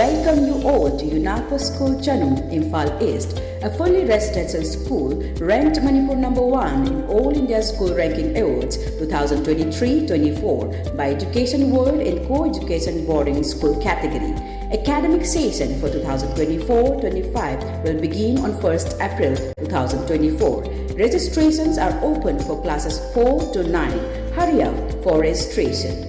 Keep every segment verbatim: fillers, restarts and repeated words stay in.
Welcome you all to UNAPA School Chanung, Imphal East, a fully residential school ranked Manipur number one in All India School Ranking Awards two thousand twenty-three twenty-four by Education World in co-education boarding school category. Academic session for two thousand twenty-four twenty-five will begin on first April two thousand twenty-four. Registrations are open for classes four to nine. Hurry up for registration.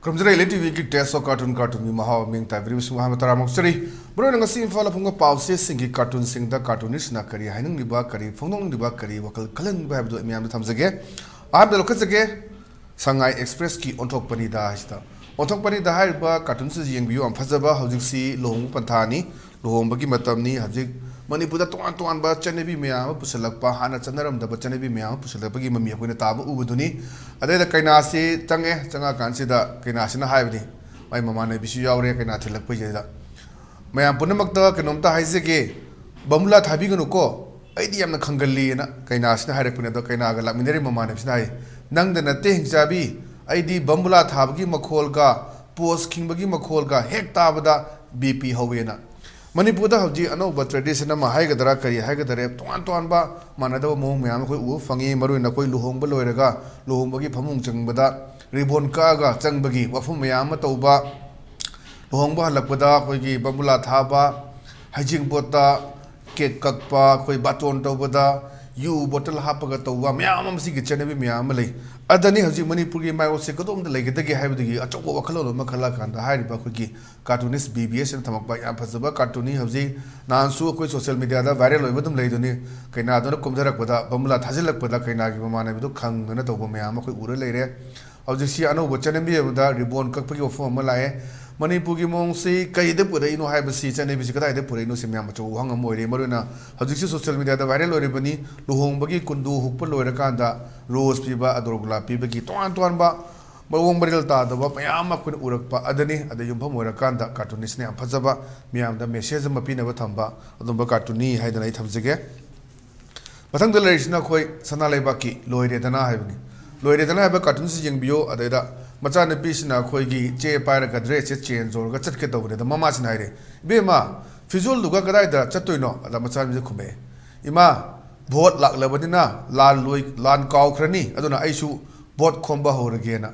ꯈꯨꯔꯨꯝꯖꯔꯤ, Elite ꯇꯤꯚꯤꯒꯤ Taste of Cartoon, ꯀꯥꯔꯇꯨꯟꯒꯤ ꯃꯍꯥꯎ ꯃꯤꯡ ꯇꯥꯏꯕꯤꯔꯤꯕꯁꯤꯡꯕꯨ ꯑꯍꯥꯟꯕ ꯇꯔꯥꯝꯅ ꯑꯣꯛꯆꯔꯤ꯫ ꯃꯔꯨꯑꯣꯏꯅ ꯉꯁꯤ ꯏꯝꯐꯥꯜꯗ ꯐꯣꯡꯕ ꯄꯥꯎꯆꯦꯁꯤꯡꯒꯤ ꯀꯥꯔꯇꯨꯟꯁꯤꯡꯗ ꯀꯥꯔꯇꯨꯅꯤꯁꯅ ꯀꯔꯤ ꯍꯥꯏꯅꯤꯡꯂꯤꯕ, ꯀꯔꯤ ꯐꯣꯡꯗꯣꯛꯅꯤꯡꯂꯤꯕ, ꯀꯔꯤ ꯋꯥꯈꯜ ꯈꯜꯍꯟꯅꯤꯡꯂꯤꯕ ꯍꯥꯏꯕꯗꯨ ꯑꯩ ꯃꯌꯥꯝꯗ ꯊꯝꯖꯒꯦ꯫ ꯑꯍꯥꯟꯕꯗ ꯂꯧꯈꯠꯆꯒꯦ, ꯁꯉꯥꯏ ꯑꯦꯛꯁꯄ꯭ꯔꯦꯁꯀꯤ ꯑꯣꯟꯊꯣꯛꯄꯅꯤꯗ ꯍꯥꯏꯁꯤꯗ꯫ ꯑꯣꯟꯊꯣꯛꯄꯅꯤꯗ ꯍꯥꯏꯔꯤꯕ ꯀꯥꯔꯇꯨꯟꯁꯤꯗ ꯌꯦꯡꯕꯤꯌꯨ, ꯌꯥꯝ ꯐꯖꯕ, ꯍꯧꯖꯤꯛꯁꯤ ꯂꯨꯍꯣꯡꯕ ꯄꯟꯊꯥꯅꯤ꯫ ꯂꯨꯍꯣꯡꯕꯒꯤ ꯃꯇꯝꯅꯤ꯫ ꯍꯧꯖꯤꯛ ꯃꯅꯤꯄꯨꯔꯗ ꯇꯣꯉꯥꯟ ꯇꯣꯉꯥꯟꯕ ꯆꯠꯅꯕꯤ ꯃꯌꯥꯝ ꯑꯃ ꯄꯨꯁꯜꯂꯛꯄ, ꯍꯥꯟꯅ ꯆꯠꯅꯔꯝꯗꯕ ꯆꯠꯅꯕꯤ ꯃꯌꯥꯝ ꯑꯃ ꯄꯨꯁꯜꯂꯛꯄꯒꯤ ꯃꯃꯤ ꯑꯩꯈꯣꯏꯅ ꯇꯥꯕ ꯎꯕꯗꯨꯅꯤ꯫ ꯑꯗꯩꯗ ꯀꯩꯅꯥꯁꯤ ꯆꯪꯉꯦ, ꯆꯪꯉꯛꯑꯀꯥꯟꯁꯤꯗ ꯀꯩꯅꯥꯁꯤꯅ ꯍꯥꯏꯕꯅꯤ, ꯃꯥꯏ ꯃꯃꯥꯟꯅꯕꯤꯁꯨ ꯌꯥꯎꯔꯦ ꯀꯩꯅꯥ ꯊꯤꯜꯂꯛꯄꯩꯁꯤꯗ, "ꯃꯌꯥꯝ ꯄꯨꯝꯅꯃꯛꯇ ꯀꯩꯅꯣꯝꯇ ꯍꯥꯏꯖꯒꯦ, ꯕꯝꯕꯨꯂꯥ ꯊꯥꯕꯤꯒꯅꯨꯀꯣ, ꯑꯩꯗꯤ ꯌꯥꯝꯅ ꯈꯪꯒꯜꯂꯤꯅ" ꯀꯩꯅꯥꯁꯤꯅ ꯍꯥꯏꯔꯛꯄꯅꯦ꯫ ꯑꯗꯣ ꯀꯩꯅꯥꯒ ꯂꯥꯛꯃꯤꯟꯅꯔꯤꯕ ꯃꯃꯥꯟꯅꯕꯤꯁꯤꯅ ꯍꯥꯏ, "ꯅꯪꯗ ꯅꯠꯇꯦ ꯍꯤꯡꯆꯥꯕꯤ, ꯑꯩꯗꯤ ꯕꯝꯕꯨꯂꯥ ꯊꯥꯕꯒꯤ ꯃꯈꯣꯜꯒ ꯄꯣꯁ ꯈꯤꯡꯕꯒꯤ ꯃꯈꯣꯜꯒ ꯍꯦꯛ ꯇꯥꯕꯗ ꯕꯤ ꯄꯤ ꯍꯧꯋꯦꯅ"꯫ ꯃꯅꯤꯄꯨꯔꯗ ꯍꯧꯖꯤꯛ ꯑꯅꯧꯕ ꯇ꯭ꯔꯦꯗꯤꯁꯟ ꯑꯃ ꯍꯥꯏꯒꯗ꯭ꯔꯥ ꯀꯔꯤ ꯍꯥꯏꯒꯗ꯭ꯔꯦ, ꯇꯣꯉꯥꯟ ꯇꯣꯉꯥꯟꯕ ꯃꯥꯟꯅꯗꯕ ꯃꯑꯣꯡ ꯃꯌꯥꯝ ꯑꯩꯈꯣꯏ ꯎꯕ ꯐꯪꯉꯤ꯫ ꯃꯔꯨꯑꯣꯏꯅ ꯑꯩꯈꯣꯏ ꯂꯨꯍꯣꯡꯕ ꯂꯣꯏꯔꯒ ꯂꯨꯍꯣꯡꯕꯒꯤ ꯐꯃꯨꯡ ꯆꯪꯕꯗ ꯔꯤꯕꯣꯟ ꯀꯛꯑꯒ ꯆꯪꯕꯒꯤ ꯋꯥꯐꯝ ꯃꯌꯥꯝ ꯑꯃ ꯇꯧꯕ, ꯂꯨꯍꯣꯡꯕ ꯍꯜꯂꯛꯄꯗ ꯑꯩꯈꯣꯏꯒꯤ ꯕꯝꯕꯨꯂꯥ ꯊꯥꯕ, ꯍꯩꯖꯤꯡꯄꯣꯠꯇ ꯀꯦꯛ ꯀꯛꯄ, ꯑꯩꯈꯣꯏ ꯕꯥꯇꯣꯟ ꯇꯧꯕꯗ ꯌꯨ ꯕꯣꯇꯜ ꯍꯥꯞꯄꯒ ꯇꯧꯕ ꯃꯌꯥꯝ ꯑꯃ, ꯁꯤꯒꯤ ꯆꯠꯅꯕꯤ ꯃꯌꯥꯝ ꯑꯃ ꯂꯩ꯫ ꯑꯗꯅꯤ ꯍꯧꯖꯤꯛ ꯃꯅꯤꯄꯨꯔꯒꯤ ꯃꯥꯏꯌꯣꯛꯁꯦ ꯀꯗꯣꯝꯗ ꯂꯩꯒꯗꯒꯦ ꯍꯥꯏꯕꯗꯨꯒꯤ ꯑꯆꯧꯕ ꯋꯥꯈꯜꯂꯣꯟ ꯑꯃ ꯈꯜꯂꯛꯑꯀꯥꯟꯗ ꯍꯥꯏꯔꯤꯕ ꯑꯩꯈꯣꯏꯒꯤ ꯀꯥꯔꯇꯨꯅꯤꯁ ꯕꯤ ꯕꯤ ꯑꯦꯁꯅ ꯊꯝꯃꯛꯄ ꯌꯥꯝ ꯐꯖꯕ ꯀꯥꯔꯇꯨꯟꯅꯤ꯫ ꯍꯧꯖꯤꯛ ꯅꯍꯥꯟꯁꯨ ꯑꯩꯈꯣꯏ ꯁꯣꯁꯤꯌꯦꯜ ꯃꯦꯗꯤꯌꯥꯗ ꯚꯥꯏꯔꯦꯜ ꯑꯣꯏꯕ ꯑꯗꯨꯝ ꯂꯩꯗꯨꯅꯤ꯫ ꯀꯩꯅꯥꯗꯨꯅ ꯀꯨꯝꯊꯔꯛꯄꯗ, ꯕꯝꯕꯨꯂꯥ ꯊꯥꯖꯤꯜꯂꯛꯄꯗ ꯀꯩꯅꯥꯒꯤ ꯃꯃꯥꯟꯅꯕꯤꯗꯨ ꯈꯪꯗꯅ ꯇꯧꯕ ꯃꯌꯥꯝ ꯑꯃ ꯑꯩꯈꯣꯏ ꯎꯔ ꯂꯩꯔꯦ꯫ ꯍꯧꯖꯤꯛꯁꯤ ꯑꯅꯧꯕ ꯆꯠꯅꯕꯤ ꯑꯃꯗ ꯔꯤꯕꯣꯟ ꯀꯛꯄꯒꯤ ꯋꯥꯐꯝ ꯑꯃ ꯂꯥꯛꯑꯦ꯫ ꯃꯅꯤꯄꯨꯔꯒꯤ ꯃꯑꯣꯡꯁꯤ ꯀꯩꯗ ꯄꯨꯔꯛꯏꯅꯣ ꯍꯥꯏꯕꯁꯤ, ꯆꯠꯅꯕꯤꯁꯤ ꯀꯗꯥꯏꯗ ꯄꯨꯔꯛꯏꯅꯣ ꯁꯤ ꯃꯌꯥꯝ ꯑꯆꯧꯕ ꯋꯥꯍꯪ ꯑꯃ ꯑꯣꯏꯔꯦ꯫ ꯃꯔꯨꯑꯣꯏꯅ ꯍꯧꯖꯤꯛꯁꯤ social media ꯗ viral ꯑꯣꯏꯔꯤꯕꯅꯤ, ꯂꯨꯍꯣꯡꯕꯒꯤ ꯀꯨꯟꯗꯣ ꯍꯨꯛꯄ ꯂꯣꯏꯔꯀꯥꯟꯗ rose ꯄꯤꯕ, ꯑꯗꯣꯔ ꯒꯨꯂꯥꯞ ꯄꯤꯕꯒꯤ ꯇꯣꯉꯥꯟ ꯇꯣꯉꯥꯟꯕ ꯃꯑꯣꯡ ꯃꯔꯤꯜ ꯇꯥꯗꯕ ꯃꯌꯥꯝ ꯑꯃ ꯑꯩꯈꯣꯏꯅ ꯎꯔꯛꯄ꯫ ꯑꯗꯅꯤ ꯑꯗ ꯌꯨꯝꯐꯝ ꯑꯣꯏꯔꯀꯥꯟꯗ cartoonist ꯅ ꯌꯥꯝ ꯐꯖꯕ, ꯃꯤꯌꯥꯝꯗ message ꯑꯃ ꯄꯤꯅꯕ ꯊꯝꯕ ꯑꯗꯨꯝꯕ cartoon ꯅꯤ ꯍꯥꯏꯗꯅ ꯑꯩ ꯊꯝꯖꯒꯦ꯫ ꯃꯊꯪꯗ ꯂꯩꯔꯤꯁꯤꯅ ꯑꯩꯈꯣꯏ ꯁꯅꯥ ꯂꯩꯕꯥꯛꯀꯤ ꯂꯣꯏꯔꯦꯗꯅ ꯍꯥꯏꯕꯅꯤ꯫ ꯂꯣꯏꯔꯦꯗꯅ ꯍꯥꯏꯕ cartoon ꯁꯤ ꯌꯦꯡꯕꯤꯌꯨ꯫ ꯑꯗꯩꯗ ꯃꯆꯥꯅꯨꯄꯤꯁꯤꯅ ꯑꯩꯈꯣꯏꯒꯤ ꯆꯦ ꯄꯥꯏꯔꯒ dress ꯁꯦ change ꯇꯧꯔꯒ ꯆꯠꯀꯦ ꯇꯧꯕꯅꯦ꯫ ꯑꯗ ꯃꯃꯥꯁꯤꯅ ꯍꯥꯏꯔꯦ, "ꯏꯕꯦꯝꯃ, ꯐꯤꯖꯣꯜꯗꯨꯒ ꯀꯗꯥꯏꯗ ꯆꯠꯇꯣꯏꯅꯣ?" ꯑꯗ ꯃꯆꯥꯅꯨꯄꯤꯁꯤ ꯈꯨꯝꯃꯛꯑꯦ, "ꯏꯃꯥ, vote ꯂꯥꯛꯂꯕꯅꯤꯅ ꯂꯥꯟ ꯂꯣꯏ-, ꯂꯥꯟ ꯀꯥꯎꯈ꯭ꯔꯅꯤ, ꯑꯗꯨꯅ ꯑꯩꯁꯨ vote ꯈꯣꯝꯕ ꯍꯧꯔꯒꯦꯅ"꯫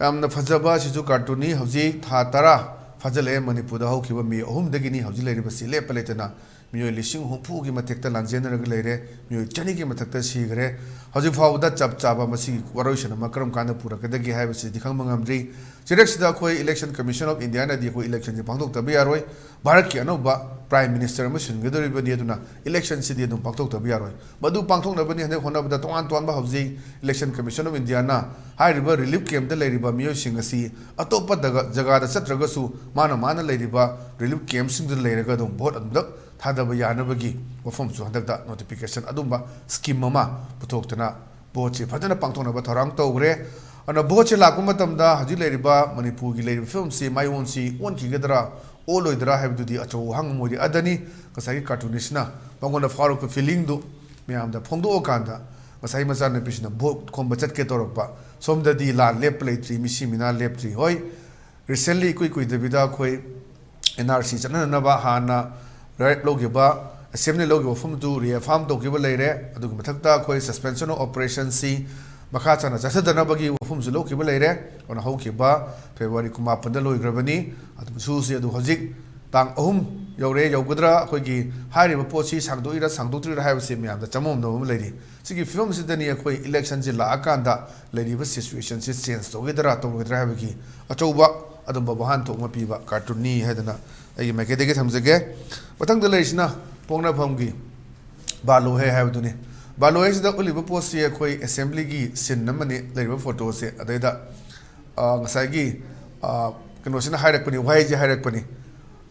ꯌꯥꯝꯅ ꯐꯖꯕ ꯑꯁꯤꯁꯨ cartoon ꯅꯤ꯫ ꯍꯧꯖꯤꯛ ꯊꯥ ꯇꯔꯥ ꯐꯥꯖꯤꯜꯂꯛꯑꯦ ꯃꯅꯤꯄꯨꯔꯗ ꯍꯧꯈꯤꯕ ꯃꯦ ꯑꯍꯨꯝꯗꯒꯤꯅꯤ ꯍꯧꯖꯤꯛ ꯂꯩꯔꯤꯕꯁꯤ ꯂꯦꯞꯄ ꯂꯩꯇꯅ꯫ ꯃꯤꯑꯣꯏ ꯂꯤꯁꯤꯡ ꯍꯨꯝꯐꯨꯒꯤ ꯃꯊꯛꯇ ꯂꯥꯟꯖꯦꯟꯅꯔꯒ ꯂꯩꯔꯦ, ꯃꯤꯑꯣꯏ ꯆꯅꯤꯒꯤ ꯃꯊꯛꯇ ꯁꯤꯈ꯭ꯔꯦ꯫ ꯍꯧꯖꯤꯛ ꯐꯥꯎꯕꯗ ꯆꯞ ꯆꯥꯕ ꯃꯁꯤꯒꯤ ꯋꯥꯔꯣꯏꯁꯤꯟ ꯑꯃ ꯀꯔꯝ ꯀꯥꯟꯗ ꯄꯨꯔꯛꯀꯗꯒꯦ ꯍꯥꯏꯕꯁꯤꯗꯤ ꯈꯪꯕ ꯉꯝꯗ꯭ꯔꯤ꯫ ꯆꯩꯔꯛꯁꯤꯗ ꯑꯩꯈꯣꯏ Election Commission of India ꯅꯗꯤ ꯑꯩꯈꯣꯏ election ꯁꯦ ꯄꯥꯡꯊꯣꯛꯇꯕ ꯌꯥꯔꯣꯏ, ꯚꯥꯔꯠꯀꯤ ꯑꯅꯧꯕ Prime Minister ꯑꯃ ꯁꯤꯟꯒꯗꯧꯔꯤꯕꯅꯤ, ꯑꯗꯨꯅ election ꯁꯤꯗꯤ ꯑꯗꯨꯝ ꯄꯥꯡꯊꯣꯛꯇꯕ ꯌꯥꯔꯣꯏ꯫ ꯃꯗꯨ ꯄꯥꯡꯊꯣꯛꯅꯕꯅꯤ ꯍꯟꯗꯛ ꯍꯣꯠꯅꯕꯗ ꯇꯣꯉꯥꯟ ꯇꯣꯉꯥꯟꯕ ꯍꯧꯖꯤꯛ Election Commission of India ꯅ ꯍꯥꯏꯔꯤꯕ relief camp ꯇ ꯂꯩꯔꯤꯕ ꯃꯤꯑꯣꯏꯁꯤꯡ ꯑꯁꯤ ꯑꯇꯣꯞꯄ ꯗꯒ-, ꯖꯒꯥꯗ ꯆꯠꯇ꯭ꯔꯒꯁꯨ ꯃꯥꯅ ꯃꯥꯅ ꯂꯩꯔꯤꯕ relief camp ꯁꯤꯡꯗꯨꯗ ꯂꯩꯔꯒ ꯑꯗꯨꯝ vote ꯑꯗꯨꯝꯗ ꯊꯥꯗꯕ ꯌꯥꯅꯕꯒꯤ ꯋꯥꯐꯝꯁꯨ ꯍꯟꯗꯛꯇ notification ꯑꯗꯨꯝꯕ scheme ꯑꯃ ꯄꯨꯊꯣꯛꯇꯅ vote ꯁꯦ ꯐꯖꯅ ꯄꯥꯡꯊꯣꯛꯅꯕ ꯊꯧꯔꯥꯡ ꯇꯧꯈ꯭ꯔꯦ꯫ ꯑꯗꯨꯅ vote ꯁꯦ ꯂꯥꯛꯄ ꯃꯇꯝꯗ ꯍꯧꯖꯤꯛ ꯂꯩꯔꯤꯕ ꯃꯅꯤꯄꯨꯔꯒꯤ ꯂꯩꯔꯤꯕ ꯐꯤꯕꯝꯁꯤ, ꯃꯥꯏꯑꯣꯟꯁꯤ ꯑꯣꯟꯈꯤꯒꯗ꯭ꯔꯥ ꯑꯣꯜꯂꯣꯏꯗ꯭ꯔꯥ ꯍꯥꯏꯕꯗꯨꯗꯤ ꯑꯆꯧꯕ ꯋꯥꯍꯪ ꯑꯃ ꯑꯣꯏꯔꯤ꯫ ꯑꯗꯅꯤ ꯉꯁꯥꯏꯒꯤ cartoonist ꯅ ꯃꯉꯣꯟꯗ ꯐꯥꯎꯔꯛꯄ feeling ꯗꯨ ꯃꯌꯥꯝꯗ ꯐꯣꯡꯗꯣꯛꯑꯀꯥꯟꯗ ꯉꯁꯥꯏ ꯃꯆꯥꯅꯨꯄꯤꯁꯤꯅ vote ꯈꯣꯝꯕ ꯆꯠꯀꯦ ꯇꯧꯔꯛꯄ, ꯁꯣꯝꯗꯗꯤ ꯂꯥꯟ ꯂꯦꯞꯄ ꯂꯩꯇ꯭ꯔꯤ, ꯃꯤꯁꯤ ꯃꯤꯅꯥ ꯂꯦꯞꯇ꯭ꯔꯤ꯫ ꯍꯣꯏ, recently ꯏꯀꯨꯏ ꯀꯨꯏꯗꯕꯤꯗ ꯑꯩꯈꯣꯏ N R C ꯆꯠꯅꯅꯕ ꯍꯥꯟꯅ right ꯂꯧꯈꯤꯕ, assembly ꯂꯧꯈꯤꯕ ꯋꯥꯐꯝꯗꯨ reaffirm ꯇꯧꯈꯤꯕ ꯂꯩꯔꯦ꯫ ꯑꯗꯨꯒꯤ ꯃꯊꯛꯇ ꯑꯩꯈꯣꯏ suspension of operation ꯁꯤ ꯃꯈꯥ ꯇꯥꯅ ꯆꯠꯊꯗꯅꯕꯒꯤ ꯋꯥꯐꯝꯁꯨ ꯂꯧꯈꯤꯕ ꯂꯩꯔꯦ꯫ ꯑꯗꯨꯅ ꯍꯧꯈꯤꯕ February ꯀꯨꯟꯃꯥꯄꯟꯗ ꯂꯣꯏꯈ꯭ꯔꯕꯅꯤ꯫ ꯑꯗꯨ ꯁꯨꯁꯤ ꯑꯗꯨ ꯍꯧꯖꯤꯛ ꯇꯥꯡ ꯑꯍꯨꯝ ꯌꯧꯔꯦ, ꯌꯧꯒꯗ꯭ꯔꯥ? ꯑꯩꯈꯣꯏꯒꯤ ꯍꯥꯏꯔꯤꯕ ꯄꯣꯠꯁꯤ ꯁꯥꯡꯗꯣꯛꯏꯔꯥ ꯁꯥꯡꯗꯣꯛꯇ꯭ꯔꯤꯔꯥ ꯍꯥꯏꯕꯁꯤ ꯃꯌꯥꯝꯗ ꯆꯃꯝꯅꯕ ꯑꯃ ꯂꯩꯔꯤ꯫ ꯁꯤꯒꯤ ꯐꯤꯕꯝꯁꯤꯗꯅꯤ ꯑꯩꯈꯣꯏ election ꯁꯤ ꯂꯥꯛꯑꯀꯥꯟꯗ ꯂꯩꯔꯤꯕ situation ꯁꯤ change ꯇꯧꯒꯗ꯭ꯔꯥ ꯇꯧꯔꯣꯏꯗ꯭ꯔꯥ ꯍꯥꯏꯕꯒꯤ ꯑꯆꯧꯕ ꯑꯗꯨꯝꯕ ꯋꯥꯍꯟꯊꯣꯛ ꯑꯃ ꯄꯤꯕ cartoon ꯅꯤ ꯍꯥꯏꯗꯅ ꯑꯩꯒꯤ ꯃꯥꯏꯀꯩꯗꯒꯤ ꯊꯝꯖꯒꯦ꯫ ꯃꯊꯪꯗ ꯂꯩꯔꯤꯁꯤꯅ ꯄꯣꯛꯅꯐꯝꯒꯤ ꯕꯥꯂꯣ ꯍꯦ ꯍꯥꯏꯕꯗꯨꯅꯤ꯫ ꯕꯥꯂꯣ ꯍꯦꯁꯤꯗ ꯎꯠꯂꯤꯕ ꯄꯣꯠꯁꯤ ꯑꯩꯈꯣꯏ assembly ꯒꯤ scene ꯑꯃꯅꯤ꯫ ꯂꯩꯔꯤꯕ photo ꯁꯦ ꯑꯗꯩꯗ, ꯑ, ꯉꯁꯥꯏꯒꯤ, ꯑ, ꯀꯩꯅꯣꯁꯤꯅ ꯍꯥꯏꯔꯛꯄꯅꯤ, ꯋꯥꯍꯩꯁꯦ ꯍꯥꯏꯔꯛꯄꯅꯤ꯫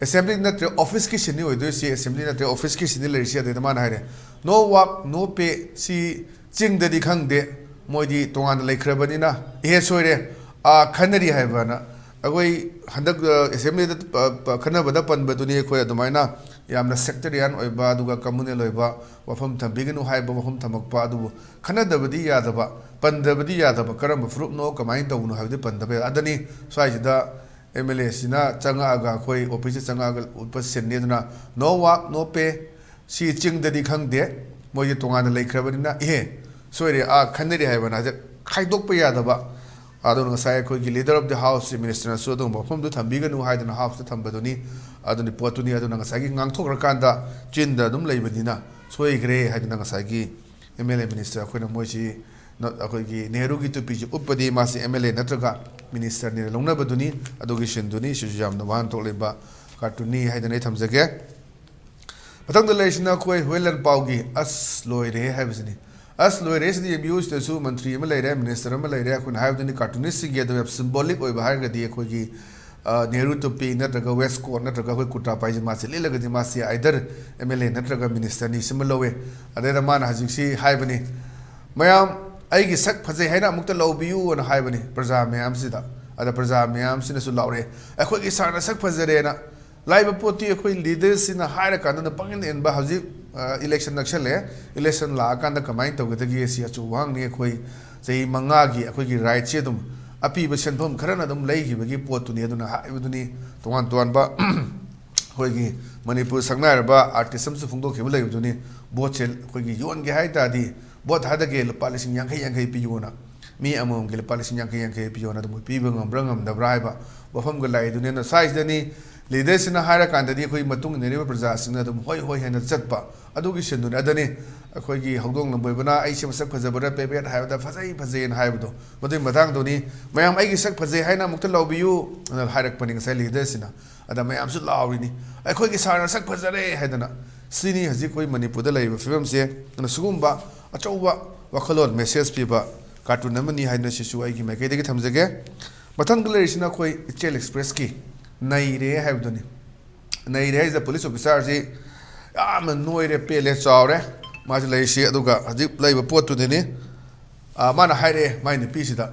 ꯑꯦꯁꯦꯝꯕ꯭ꯂꯤ ꯅꯠꯇ꯭ꯔꯦ, ꯑꯣꯐꯤꯁꯀꯤ ꯁꯤꯟꯅꯤ ꯑꯣꯏꯗꯣꯏꯁꯤ, ꯑꯦꯁꯦꯝꯕ꯭ꯂꯤ ꯅꯠꯇ꯭ꯔꯦ, ꯑꯣꯐꯤꯁꯀꯤ ꯁꯤꯟꯅꯤ ꯂꯩꯔꯤꯁꯤ꯫ ꯑꯗꯩꯗ ꯃꯥꯅ ꯍꯥꯏꯔꯦ, "No work, no pay"꯫ ꯁꯤ ꯆꯤꯡꯗꯗꯤ ꯈꯪꯗꯦ, ꯃꯣꯏꯗꯤ ꯇꯣꯉꯥꯟꯅ ꯂꯩꯈ꯭ꯔꯕꯅꯤꯅ꯫ "ꯏꯍꯦ, ꯁꯣꯏꯔꯦ, ꯑꯥ, ꯈꯟꯅꯔꯤ" ꯍꯥꯏꯕꯅ꯫ ꯑꯩꯈꯣꯏ ꯍꯟꯗꯛ, ꯑ, ꯑꯦꯁꯦꯝꯕ꯭ꯂꯤꯗ ꯄ-, ꯄ-, ꯈꯟꯅꯕꯗ ꯄꯟꯕꯗꯨꯅꯤ꯫ ꯑꯩꯈꯣꯏ ꯑꯗꯨꯃꯥꯏꯅ ꯌꯥꯝꯅ ꯁꯦꯛꯇꯔꯤꯌꯥꯟ ꯑꯣꯏꯕ, ꯑꯗꯨꯒ ꯀꯝꯃꯨꯅꯦꯜ ꯑꯣꯏꯕ ꯋꯥꯐꯝ ꯊꯝꯕꯤꯒꯅꯨ ꯍꯥꯏꯕ ꯋꯥꯐꯝ ꯊꯝꯃꯛꯄ꯫ ꯑꯗꯨꯕꯨ ꯈꯟꯅꯗꯕꯗꯤ ꯌꯥꯗꯕ, ꯄꯟꯗꯕꯗꯤ ꯌꯥꯗꯕ, ꯀꯔꯝꯕ ꯐꯨꯔꯨꯞꯅꯣ, ꯀꯃꯥꯏꯅ ꯇꯧꯕꯅꯣ ꯍꯥꯏꯕꯗꯤ ꯄꯟꯗꯕ ꯌꯥꯗꯦ꯫ ꯑꯗꯅꯤ ꯁ꯭ꯋꯥꯏꯁꯤꯗ ꯑꯦꯝ ꯑꯦꯜ ꯑꯦꯁꯤꯅ ꯆꯪꯉꯛꯑꯒ, ꯑꯩꯈꯣꯏ ꯑꯣꯐꯤꯁꯇ ꯆꯪꯉꯛꯑꯒ ꯎꯠꯄ ꯁꯤꯟꯅꯤ꯫ ꯑꯗꯨꯅ "No work, no pay"꯫ ꯁꯤ ꯆꯤꯡꯗꯗꯤ ꯈꯪꯗꯦ, ꯃꯣꯏꯗꯤ ꯇꯣꯉꯥꯟꯅ ꯂꯩꯈ꯭ꯔꯕꯅꯤꯅ꯫ "ꯏꯍꯦ, ꯁꯣꯏꯔꯦ, ꯑꯥ, ꯈꯟꯅꯔꯤ" ꯍꯥꯏꯕꯅ ꯍꯥꯏꯗꯤ ꯈꯥꯏꯗꯣꯛꯄ ꯌꯥꯗꯕ꯫ ꯑꯗꯨꯅ ꯉꯁꯥꯏ ꯑꯩꯈꯣꯏꯒꯤ leader of the house, ꯃꯤꯅꯤꯁꯇꯔꯅꯁꯨ ꯑꯗꯨꯒꯨꯝꯕ ꯋꯥꯐꯝꯗꯨ ꯊꯝꯕꯤꯒꯅꯨ ꯍꯥꯏꯗꯅ ꯍꯥꯎꯁꯇ ꯊꯝꯕꯗꯨꯅꯤ꯫ ꯑꯗꯨꯅꯤ ꯄꯣꯠꯇꯨꯅꯤ꯫ ꯑꯗꯨꯅ ꯉꯁꯥꯏꯒꯤ ꯉꯥꯡꯊꯣꯛꯈ꯭ꯔꯀꯥꯟꯗ ꯆꯤꯟꯗ ꯑꯗꯨꯝ ꯂꯩꯕꯅꯤꯅ ꯁꯣꯏꯈ꯭ꯔꯦ ꯍꯥꯏꯗꯅ ꯉꯁꯥꯏꯒꯤ ꯑꯦꯝ ꯑꯦꯜ ꯑꯦ ꯃꯤꯅꯤꯁꯇꯔ ꯑꯩꯈꯣꯏꯅ ꯃꯣꯏꯁꯤ ꯅ-, ꯑꯩꯈꯣꯏꯒꯤ ꯅꯦꯍꯔꯨꯒꯤ ꯇꯨꯄꯤꯁꯤ ꯎꯞꯄꯗꯤ ꯃꯥꯁꯤ ꯑꯦꯝ ꯑꯦꯜ ꯑꯦ ꯅꯠꯇ꯭ꯔꯒ ꯃꯤꯅꯤꯁꯇꯔꯅꯦꯅ ꯂꯧꯅꯕꯗꯨꯅꯤ꯫ ꯑꯗꯨꯒꯤ ꯁꯤꯟꯗꯨꯅꯤ꯫ ꯁꯤꯁꯨ ꯌꯥꯝꯅ ꯋꯥꯍꯟꯊꯣꯛ ꯂꯩꯕ ꯀꯥꯔꯇꯨꯟꯅꯤ ꯍꯥꯏꯗꯅ ꯑꯩ ꯊꯝꯖꯒꯦ꯫ ꯃꯊꯪꯗ ꯂꯩꯔꯤꯁꯤꯅ ꯑꯩꯈꯣꯏ ꯍꯨꯌꯦꯟ ꯂꯥꯟꯄꯥꯎꯒꯤ "ꯑꯁ ꯂꯣꯏꯔꯦ" ꯍꯥꯏꯕꯁꯤꯅꯤ꯫ "ꯑꯁ ꯂꯣꯏꯔꯦ" ꯁꯤꯗꯤ ꯑꯦꯝ ꯌꯨ ꯁꯤꯗꯁꯨ ꯃꯟꯇ꯭ꯔꯤ ꯑꯃ ꯂꯩꯔꯦ, ꯃꯤꯅꯤꯁꯇꯔ ꯑꯃ ꯂꯩꯔꯦ꯫ ꯑꯩꯈꯣꯏꯅ ꯍꯥꯏꯕꯗꯨꯅꯤ, ꯀꯥꯔꯇꯨꯅꯤꯁꯁꯤꯡꯒꯤ ꯑꯗꯨ ꯌꯥꯝ ꯁꯤꯝꯕꯣꯂꯤꯛ ꯑꯣꯏꯕ ꯍꯥꯏꯔꯒꯗꯤ ꯑꯩꯈꯣꯏꯒꯤ, ꯑ, ꯅꯦꯍꯔꯨ ꯇꯨꯄꯤ ꯅꯠꯇ꯭ꯔꯒ ꯋꯦꯁ ꯀꯣꯠ ꯅꯠꯇ꯭ꯔꯒ ꯑꯩꯈꯣꯏ ꯀꯨꯔꯇꯥ ꯄꯥꯏꯖꯃꯥꯁꯦ ꯂꯤꯠꯂꯒꯗꯤ ꯃꯥꯁꯦ ꯑꯥꯏꯗꯔ ꯑꯦꯝ ꯑꯦꯜ ꯑꯦ ꯅꯠꯇ꯭ꯔꯒ ꯃꯤꯅꯤꯁꯇꯔꯅꯤ ꯁꯤꯃ ꯂꯧꯋꯦ꯫ ꯑꯗꯩꯗ ꯃꯥꯅ ꯍꯧꯖꯤꯛꯁꯤ ꯍꯥꯏꯕꯅꯤ, "ꯃꯌꯥꯝ ꯑꯩꯒꯤ ꯁꯛ ꯐꯖꯩ ꯍꯥꯏꯅ ꯑꯃꯨꯛꯇ ꯂꯥꯎꯕꯤꯌꯨ" ꯑꯅ ꯍꯥꯏꯕꯅꯤ ꯄ꯭ꯔꯖꯥ ꯃꯌꯥꯝꯁꯤꯗ꯫ ꯑꯗ ꯄ꯭ꯔꯖꯥ ꯃꯌꯥꯝꯁꯤꯅꯁꯨ ꯂꯥꯎꯔꯛꯑꯦ, "ꯑꯩꯈꯣꯏꯒꯤ ꯁꯥꯔꯅ ꯁꯛ ꯐꯖꯔꯦꯅ"꯫ ꯂꯥꯛꯏꯕ ꯄꯣꯠꯇꯤ ꯑꯩꯈꯣꯏ ꯂꯤꯗꯔꯁꯤꯅ ꯍꯥꯏꯔꯀꯥꯟꯗꯅ ꯄꯪꯏꯟ ꯏꯟꯕ꯫ ꯍꯧꯖꯤꯛ, ꯑ, ꯏꯂꯦꯛꯁꯟ ꯅꯛꯁꯜꯂꯛꯑꯦ꯫ ꯏꯂꯦꯛꯁꯟ ꯂꯥꯛꯑꯀꯥꯟꯗ ꯀꯃꯥꯏꯅ ꯇꯧꯒꯗꯒꯦ? ꯁꯤ ꯑꯆꯧꯕ ꯋꯥꯍꯪꯅꯤ꯫ ꯑꯩꯈꯣꯏ ꯆꯍꯤ ꯃꯉꯥꯒꯤ ꯑꯩꯈꯣꯏꯒꯤ ꯔꯥꯏꯠꯁꯦ ꯑꯗꯨꯝ ꯑꯄꯤꯕ ꯁꯦꯟꯐꯝ ꯈꯔꯅ ꯑꯗꯨꯝ ꯂꯩꯈꯤꯕꯒꯤ ꯄꯣꯠꯇꯨꯅꯤ꯫ ꯑꯗꯨꯅ ꯍꯥꯏꯕꯗꯨꯅꯤ, ꯇꯣꯉꯥꯟ ꯇꯣꯉꯥꯟꯕ ꯑꯩꯈꯣꯏꯒꯤ ꯃꯅꯤꯄꯨꯔ ꯁꯛꯅꯥꯏꯔꯕ ꯑꯥꯔꯇꯤꯁ ꯑꯃꯁꯨ ꯐꯣꯡꯗꯣꯛꯈꯤꯕ ꯂꯩꯕꯗꯨꯅꯤ꯫ ꯚꯣꯠꯁꯦ ꯑꯩꯈꯣꯏꯒꯤ ꯌꯣꯟꯒꯦ ꯍꯥꯏ ꯇꯥꯔꯗꯤ ꯚꯣꯠ ꯊꯥꯗꯒꯦ, ꯂꯨꯄꯥ ꯂꯤꯁꯤꯡ ꯌꯥꯡꯈꯩ ꯌꯥꯡꯈꯩ ꯄꯤꯌꯣꯅ꯫ ꯃꯤ ꯑꯃꯃꯝꯒꯤ ꯂꯨꯄꯥ ꯂꯤꯁꯤꯡ ꯌꯥꯡꯈꯩ ꯌꯥꯡꯈꯩ ꯄꯤꯌꯣꯅ ꯑꯗꯨꯝ ꯄꯤꯕ ꯉꯝꯕ꯭ꯔꯥ ꯉꯝꯗꯕ꯭ꯔꯥ ꯍꯥꯏꯕ ꯋꯥꯐꯝꯒ ꯂꯥꯛꯏꯗꯨꯅꯤ꯫ ꯑꯗꯨꯅ ꯁ꯭ꯋꯥꯏꯁꯤꯗꯅꯤ ꯂꯤꯗꯔꯁꯤꯅ ꯍꯥꯏꯔꯀꯥꯟꯗꯗꯤ ꯑꯩꯈꯣꯏ ꯃꯇꯨꯡ ꯏꯟꯅꯔꯤꯕ ꯄ꯭ꯔꯖꯥꯁꯤꯡꯅ ꯑꯗꯨꯝ ꯍꯣꯏ ꯍꯣꯏ ꯍꯥꯏꯅ ꯆꯠꯄ꯫ ꯑꯗꯨꯒꯤ ꯁꯤꯟꯗꯨꯅꯤ꯫ ꯑꯗꯨꯅꯤ ꯑꯩꯈꯣꯏꯒꯤ ꯍꯧꯗꯣꯡ ꯂꯝꯕꯣꯏꯕꯅ "ꯑꯩꯁꯦ ꯃꯁꯛ ꯐꯖꯕ꯭ꯔꯥ ꯄꯦꯕꯦꯠ" ꯍꯥꯏꯕꯗ "ꯐꯖꯩ, ꯐꯖꯩꯅ" ꯍꯥꯏꯕꯗꯣ꯫ ꯃꯗꯨꯒꯤ ꯃꯇꯥꯡꯗꯨꯅꯤ꯫ "ꯃꯌꯥꯝ ꯑꯩꯒꯤ ꯁꯛ ꯐꯖꯩ ꯍꯥꯏꯅ ꯑꯃꯨꯛꯇ ꯂꯥꯎꯕꯤꯌꯨ" ꯑꯅ ꯍꯥꯏꯔꯛꯄꯅꯤ ꯉꯁꯥꯏ ꯂꯤꯗꯔꯁꯤꯅ꯫ ꯑꯗ ꯃꯌꯥꯝꯁꯨ ꯂꯥꯎꯔꯤꯅꯤ, "ꯑꯩꯈꯣꯏꯒꯤ ꯁꯥꯔꯅ ꯁꯛ ꯐꯖꯔꯦ" ꯍꯥꯏꯗꯅ꯫ ꯁꯤꯅꯤ ꯍꯧꯖꯤꯛ ꯑꯩꯈꯣꯏ ꯃꯅꯤꯄꯨꯔꯗ ꯂꯩꯔꯤꯕ ꯐꯤꯕꯝꯁꯦ꯫ ꯑꯗꯨꯅ ꯁꯤꯒꯨꯝꯕ ꯑꯆꯧꯕ ꯋꯥꯈꯜꯂꯣꯟ, ꯃꯦꯁꯦꯖ ꯄꯤꯕ ꯀꯥꯔꯇꯨꯟ ꯑꯃꯅꯤ ꯍꯥꯏꯗꯅ ꯁꯤꯁꯨ ꯑꯩꯒꯤ ꯃꯥꯏꯀꯩꯗꯒꯤ ꯊꯝꯖꯒꯦ꯫ ꯃꯊꯪꯗ ꯂꯩꯔꯤꯁꯤꯅ ꯑꯩꯈꯣꯏ ꯏꯆꯦꯜ ꯑꯦꯛꯁꯄ꯭ꯔꯦꯁꯀꯤ ꯅꯩꯔꯦ ꯍꯥꯏꯕꯗꯨꯅꯤ꯫ ꯅꯩꯔꯦ ꯍꯥꯏꯁꯤꯗ ꯄꯨꯂꯤꯁ ꯑꯣꯐꯤꯁꯥꯔꯁꯤ ꯌꯥꯝꯅ ꯅꯣꯏꯔꯦ, ꯄꯦꯜꯂꯦ, ꯆꯥꯎꯔꯦ꯫ ꯃꯥꯁꯤ ꯂꯩꯔꯤꯁꯤ, ꯑꯗꯨꯒ ꯍꯧꯖꯤꯛ ꯂꯩꯕ ꯄꯣꯠꯇꯨꯗꯅꯤ꯫ ꯑ, ꯃꯥꯅ ꯍꯥꯏꯔꯛꯑꯦ ꯃꯥꯏ ꯅꯨꯄꯤꯁꯤꯗ,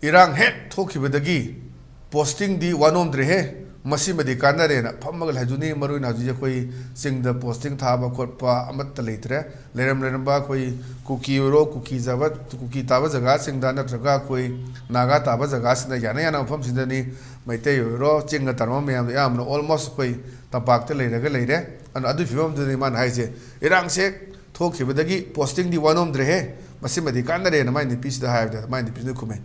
"ꯏꯔꯥꯡ ꯍꯦꯛ ꯊꯣꯛꯈꯤꯕꯗꯒꯤ ꯄꯣꯁꯇꯤꯡꯗꯤ ꯋꯥꯅꯣꯝꯗ꯭ꯔꯦꯍꯦ, ꯃꯁꯤꯃꯗꯤ ꯀꯥꯟꯅꯔꯦꯅ" ꯐꯝꯃꯒ ꯍꯥꯏꯗꯨꯅꯤ꯫ ꯃꯔꯨ ꯑꯣꯏꯅ ꯍꯧꯖꯤꯛ ꯑꯩꯈꯣꯏ ꯆꯤꯡꯗ ꯄꯣꯁꯇꯤꯡ ꯊꯥꯕ ꯈꯣꯠꯄ ꯑꯃꯠꯇ ꯂꯩꯇ꯭ꯔꯦ꯫ ꯂꯩꯔꯝ ꯂꯩꯔꯝꯕ ꯑꯩꯈꯣꯏ ꯀꯨꯀꯤ ꯑꯣꯏꯔꯣ, ꯀꯨꯀꯤ ꯖꯥꯕ-, ꯀꯨꯀꯤ ꯇꯥꯕ ꯖꯒꯥꯁꯤꯡꯗ ꯅꯠꯇ꯭ꯔꯒ ꯑꯩꯈꯣꯏ ꯅꯥꯒꯥ ꯇꯥꯕ ꯖꯒꯥꯁꯤꯡꯗ ꯌꯥꯅ ꯌꯥꯅꯕ ꯃꯐꯝꯁꯤꯗꯅꯤ꯫ ꯃꯩꯇꯩ ꯑꯣꯏꯔꯣ, ꯆꯤꯡꯗ ꯇꯥꯔꯝꯕ ꯃꯌꯥꯝꯗꯣ ꯑꯌꯥꯝꯕꯅ almost ꯑꯩꯈꯣꯏ ꯇꯝꯄꯥꯛꯇ ꯂꯩꯔꯒ ꯂꯩꯔꯦ꯫ ꯑꯗꯨꯅ ꯑꯗꯨꯒꯤ ꯐꯤꯕꯝꯗꯨꯗꯅꯤ ꯃꯥꯅ ꯍꯥꯏꯁꯦ, "ꯏꯔꯥꯡꯁꯦ ꯊꯣꯛꯈꯤꯕꯗꯒꯤ ꯄꯣꯁꯇꯤꯡꯗꯤ ꯋꯥꯅꯣꯝꯗ꯭ꯔꯦꯍꯦ, ꯃꯁꯤꯃꯗꯤ ꯀꯥꯟꯅꯔꯦꯅ" ꯃꯥꯏ ꯅꯨꯄꯤꯁꯤꯗ ꯍꯥꯏꯕꯗ ꯃꯥꯏ ꯅꯨꯄꯤꯁꯤꯅ ꯈꯨꯝꯃꯦ,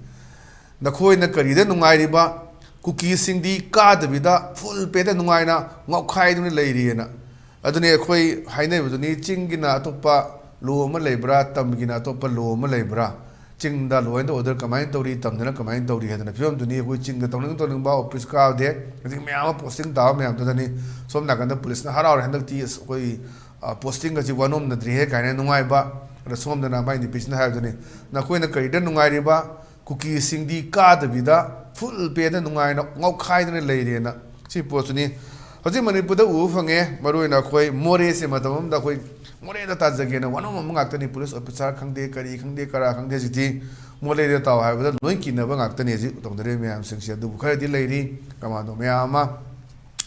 "ꯅꯈꯣꯏꯅ ꯀꯔꯤꯗ ꯅꯨꯡꯉꯥꯏꯔꯤꯕ? ꯀꯨꯀꯤꯁꯤꯡꯗꯤ ꯀꯥꯗꯕꯤꯗ ꯐꯨꯜ ꯄꯦꯗ ꯅꯨꯡꯉꯥꯏꯅ ꯉꯥꯎꯈꯥꯏꯗꯨꯅ ꯂꯩꯔꯤꯑꯅ"꯫ ꯑꯗꯨꯅꯤ ꯑꯩꯈꯣꯏ ꯍꯥꯏꯅꯕꯗꯨꯅꯤ, ꯆꯤꯡꯒꯤꯅ ꯑꯇꯣꯞꯄ ꯂꯣ ꯑꯃ ꯂꯩꯕ꯭ꯔꯥ, ꯇꯝꯒꯤꯅ ꯑꯇꯣꯞꯄ ꯂꯣ ꯑꯃ ꯂꯩꯕ꯭ꯔꯥ, ꯆꯤꯡꯗ law and order ꯀꯃꯥꯏꯅ ꯇꯧꯔꯤ, ꯇꯝꯗꯅ ꯀꯃꯥꯏꯅ ꯇꯧꯔꯤ ꯍꯥꯏꯗꯅ ꯐꯤꯕꯝꯗꯨꯅꯤ꯫ ꯑꯩꯈꯣꯏ ꯆꯤꯡꯗ ꯇꯧꯅꯤꯡ ꯇꯧꯅꯤꯡꯕ ꯑꯣꯐꯤꯁ ꯀꯥꯗꯦ, ꯑꯗꯒꯤ ꯃꯌꯥꯝ ꯑꯃ ꯄꯣꯁꯇꯤꯡ ꯇꯥꯕ ꯃꯌꯥꯝꯗꯨꯗꯅꯤ꯫ ꯁꯣꯝ ꯅꯥꯀꯟꯗ ꯄꯨꯂꯤꯁꯅ ꯍꯔꯥꯎꯔꯦ, "ꯍꯟꯗꯛꯇꯤ ꯑꯁ ꯑꯩꯈꯣꯏ, ꯑ, ꯄꯣꯁꯇꯤꯡꯒꯁꯤ ꯋꯥꯅꯣꯝꯅꯗ꯭ꯔꯤꯍꯦ" ꯀꯥꯏꯅ ꯅꯨꯡꯉꯥꯏꯕ꯫ ꯑꯗ ꯁꯣꯝꯗꯅ ꯃꯥꯏ ꯅꯨꯄꯤꯁꯤꯅ ꯍꯥꯏꯕꯗꯨꯅꯤ, "ꯅꯈꯣꯏꯅ ꯀꯔꯤꯗ ꯅꯨꯡꯉꯥꯏꯔꯤꯕ? ꯀꯨꯀꯤꯁꯤꯡꯗꯤ ꯀꯥꯗꯕꯤꯗ ꯐꯨꯜ ꯄꯦꯗ ꯅꯨꯡꯉꯥꯏꯅ ꯉꯥꯎꯈꯥꯏꯗꯅ ꯂꯩꯔꯦꯅ"꯫ ꯁꯤ ꯄꯣꯠꯁꯤꯅꯤ ꯍꯧꯖꯤꯛ ꯃꯅꯤꯄꯨꯔꯗ ꯎꯕ ꯐꯪꯉꯦ꯫ ꯃꯔꯨꯑꯣꯏꯅ ꯑꯩꯈꯣꯏ ꯃꯣꯔꯦꯁꯦ ꯃꯇꯝ ꯑꯃꯗ ꯑꯩꯈꯣꯏ ꯃꯣꯔꯦꯗ ꯇꯥꯖꯒꯦꯅ ꯋꯥꯅꯣꯝ ꯑꯃ ꯉꯥꯛꯇꯅꯤ꯫ ꯄꯨꯂꯤꯁ ꯑꯣꯐꯤꯁꯥꯔ ꯈꯪꯗꯦ, ꯀꯔꯤ ꯈꯪꯗꯦ, ꯀꯔꯥ ꯈꯪꯗꯦ, ꯍꯧꯖꯤꯛꯇꯤ ꯃꯣꯔꯦꯗ ꯇꯥꯎ ꯍꯥꯏꯕꯗ ꯂꯣꯏ ꯀꯤꯅꯕ ꯉꯥꯛꯇꯅꯤ ꯍꯧꯖꯤꯛ ꯇꯧꯅꯔꯤꯕ ꯃꯌꯥꯝꯁꯤꯡꯁꯦ꯫ ꯑꯗꯨꯕꯨ ꯈꯔꯗꯤ ꯂꯩꯔꯤ ꯀꯃꯥꯟꯗꯣ ꯃꯌꯥꯝ ꯑꯃ꯫